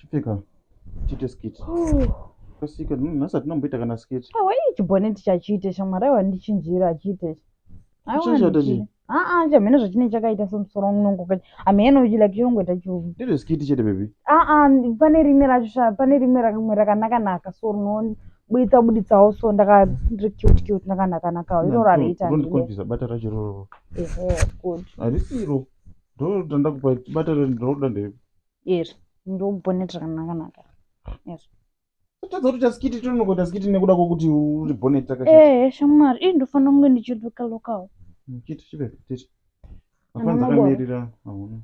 Chipfeka tiite skit. Kasika nhasi hatina kumboita kana skit. Awa ichi chibhoneti chachiite shamwari aiwa ndichinjira achiite. Chachata chii? Aa chamheno zvachinenge chakaita semusoro wangu unongo hamheno like chinongoita chu. Ndezve skit chete baby. Aa pane rimwe racho sha pane rimwe rimwe rakanaka naka so rinobuditsa buditsawo so ndaka ndiri cute cute ndakanaka nakawo iroro hariita. Rondikonfisa bata racho iroro. Ehe good. Harisiro. Ndo ndakupa bata ndinoda nderipi. Iri ndo bonnet rakanaka naka. Iri. Tadza kutoita skiti tonokuita skiti nekuda kwokuti uri bonnet rakashata. Ehe shamwari ii ndofanira kunge ndichiluka lukawo. Chiti chipe titi. Ana Afanza maboro. kamirira hauna.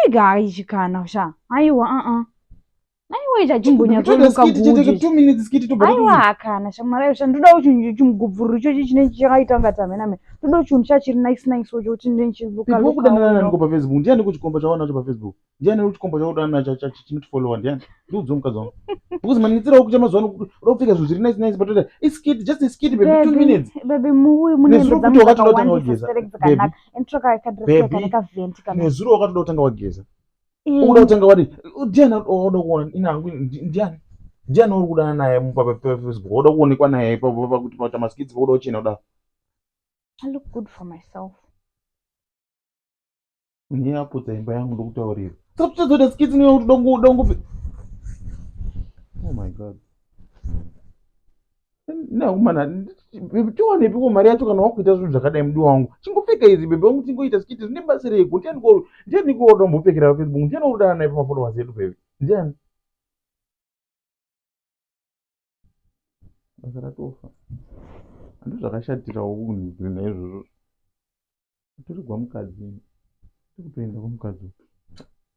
Iga ichi kana sha. Aiwa a a. Aiwa ichi Toita achimbonyatsoluka skiti chete good. 2 minutes skiti tobva Aiwa tatozi. hakana shamwari aiwa sha ndoda chinhu chimugubvururu ichochi chinenge chakaita kunga tamena mena. Ndoda chinhu chachiri nice nice chokuti ndinenge ndichiluka People lukawo. kudanana nani ko paFacebook? Ndiani kuchikomba chawanacho paFacebook? Ndiani uri chikomba chakudanana chinotifollowa ndiani? Ndiudze mukadzi wangu. Because manetsera okuita mazuva ano unoda kupfeka zvinhu zviri nice nice but toita it's skit just a skit baby 2 minutes. Baby muuyu mune hembe Nezuro dzangu kuti wakatoda kutanga dzakawandisa wageza. sterek Baby. dzakanaka. And toka kadress Baby. kane kavhenti kana. Nezuro wakatoda kutanga wageza. Ukuda kutanga wadi ndiani wauda kuona ini hangu ndiani? Ndiani uri kudanana naye paFacebook? Wauda kuonekwa naye pakuti pakuita maskits pakuda kuchena kudaro. I look good for myself. Ndiyaputsa imba yangu ndokutaurira. Saka tichazoita skits newe kuti dongo dongo. Oh my god. Naumana tiwanepiko mari yacho kana wakuita zvinhu zvakadai mudiwa wangu. Chingopfeka izvi bebe wangu tingoita skit zvine basa reiko. Ndiani ko ndiani ko watombopfekera Facebook? Ndiani urikudana naye pamafollowers edu bebe? Ndiani? Basa ratofa. Ndozvakashatirawo kunhu naizvozvo. Kutorerwa mukadzi ndikutoenda kwamukadzi uyu.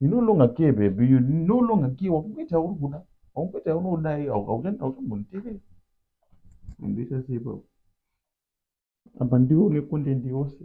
You no longer care baby, you no longer care. Wakungoita yauri kuda, wakungoita yaunodaauchambonditeereri. Ndoita sei ipapo? Apa ndiwe une content yose.